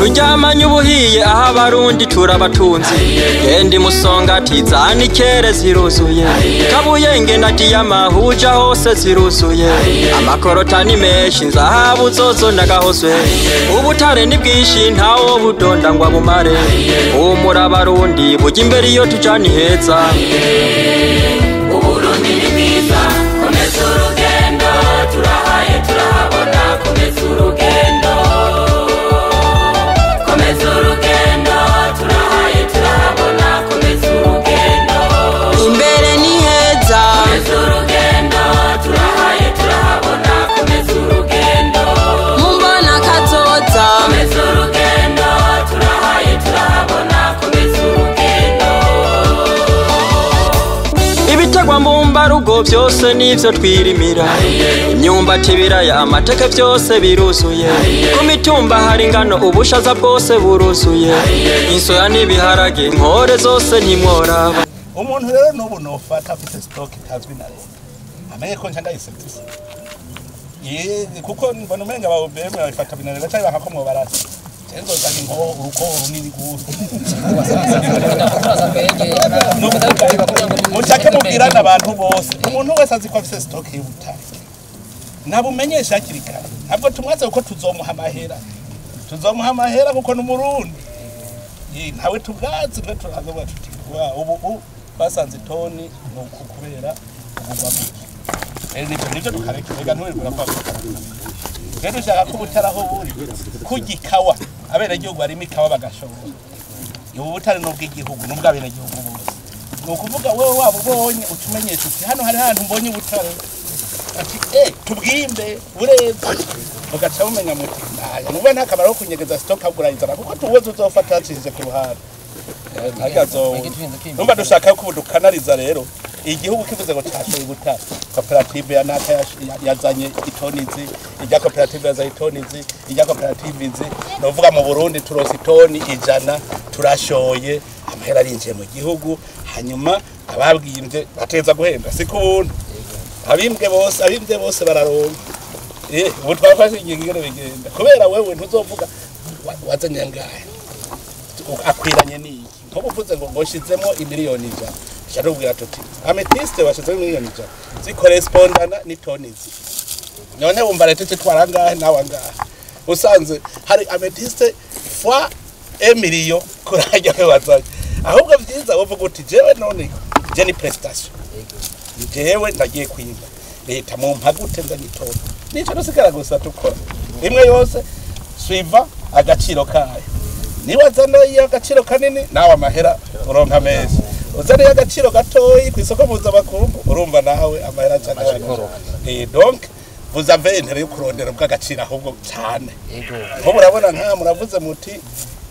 Turyamanye ubuhiye aho abarundi turabatunzi. Gendi Musongati zanikere ziruzuye. Kabuyenge na diyama huja hose ziruzuye. Amakorota ni menshi nzahabu zozo nagahozwe. Ubutare ni bwinshi ntawo budonda ngo abumare. Humura abarundi bujya imbere iyo tuja ni heza. Uburundi ni bwiza, komeza urugendo, turahaye turahabona, komeza urugendo. Komeza urugendo, turahaye turahabona, komeza urugendo. Imbere ni heza. Komeza urugendo, turahaye turahabona, komeza urugendo. Mumbona kazoza. Komeza urugendo, turahaye turahabona, komeza urugendo. Ibitegwa mbumbarugo byose nivyo twirimira. Imyumbati, ibiraya, amateke byose biruzuye. Ku mitumba hari ingano, ubushaza bwose buruzuye. Insoya n'ibiharage, inkore zose ntimworaba. Umuntu rero n'ubu nofata afise stock itazwi na leta, amenye ko nca ndayisevise. Kuko mbona umenga ba OBM babifata binanirwa canke bakakomwa barasa. Je nzozana inkoho, urukoho runini gose. Mucake mubwirane abantu bose, umuntu wese azi ko afise stock y'ubutare nabumenyesha hakiri kare. Ntabwo tumwaze kuko tuzomuha amahera, tuzomuha amahera kuko ni umurundi. Ntawe tubwazi, twe turaza tuti wa ubu basanze itoni ni uku kubera ubugwa bwinshi. Rero nivyo tukareka rega nturirwe urapfa. Rero dushaka ko ubutare aho buri kurya ikawa, abenegihugu barimo ikawa bagashobora. Ubu butare ni ubw'igihugu, ni ubw'abenegihugu bose. Ni ukuvuga wewe waba ubonye uca umenyesha uti hano hari ahantu mbonye ubutare, ati tubwimbe bureze, mugaca mumenya muti naya nuba nta kamaro ko kunyegeza stock ahubwo urayizana kuko tuweze uzofata yacishije ku ruhande. Ntagazowe numva dushaka ko ubu dukanariza rero igihugu kivuze ngo cashoye ubutare, koperative ya naka yazanye itoni izi, irya koperative yazanye itoni izi, irya koperative izi. Novuga mu Burundi turose itoni 100, turashoye, amahera arinjiye mu gihugu. Hanyuma ababwimbye bateza guhembwa, si kubuntu. Abimbwe bose bararonka. Ubu twafashe ingingo ingene bigenda kubera wewe ntuzovuga wazanye angahe, akwiranye n'iki. Nkubu uvuze ngo nshizemo imiliyoni 100, tuca tuti améthyste washizemo imiliyoni 100 zikorespondana n'itoni izi. None wumva leta itwara angahe nawe angahe? Usanze hari améthyste fois 1 million kurajya wazanye. Ahubwo vyiza wovuga uti jewe none je ni prestation, jewe ndagiye kwimba, leta mumpa gute nzanye itoni? Nico dusigara gusa tukora imwe yose suivant agaciro kayo. Niba azana iyo agaciro kanini nawe amahera uronka menshi, uzana iyo agaciro gatoyi ku isoko mpuzamakungu urumva nawe amahera aca agabanuka. Donc vous avez intérêt yo kurondera bw'agaciro ahubwo cyane. Nkubu urabona nka muravuze muti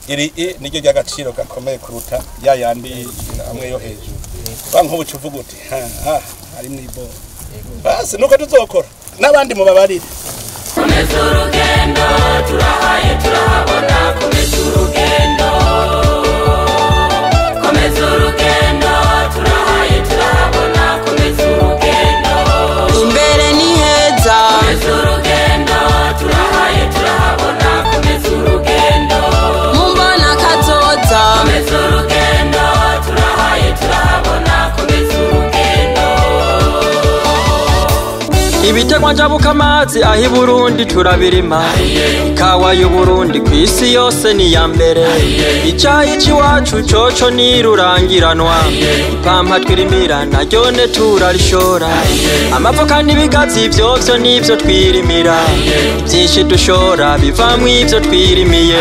iri i niryo ry'agaciro gakomeye kuruta ya yandi amwe yo hejuru. Ba nkubu uca uvuga uti ha ha hari mw'iboro basi nuko tuzokora n'abandi mubabarire. Komeza urugendo, turahaye turahabona, komeza urugendo. Komeza urugendo, turahaye turahabona, komeza urugendo. Imbere ni heza. Komeza urugendo, turahaye turahabona, komeza urugendo. Mumbona kazoza. Komeza urugendo, turahaye turahabona, komeza urugendo. Ibitegwa njabuka amazi aho i Burundi turabirima. Ikawa y'Uburundi ku isi yose ni iya mbere. Icayi c'iwacu coco nirurangiranwa. Ipampa twirimira naryone turarishora. Amavoka n'ibigazi vyovyo nivyo twirimira. Vyinshi dushora bivamwo ivyo twirimiye.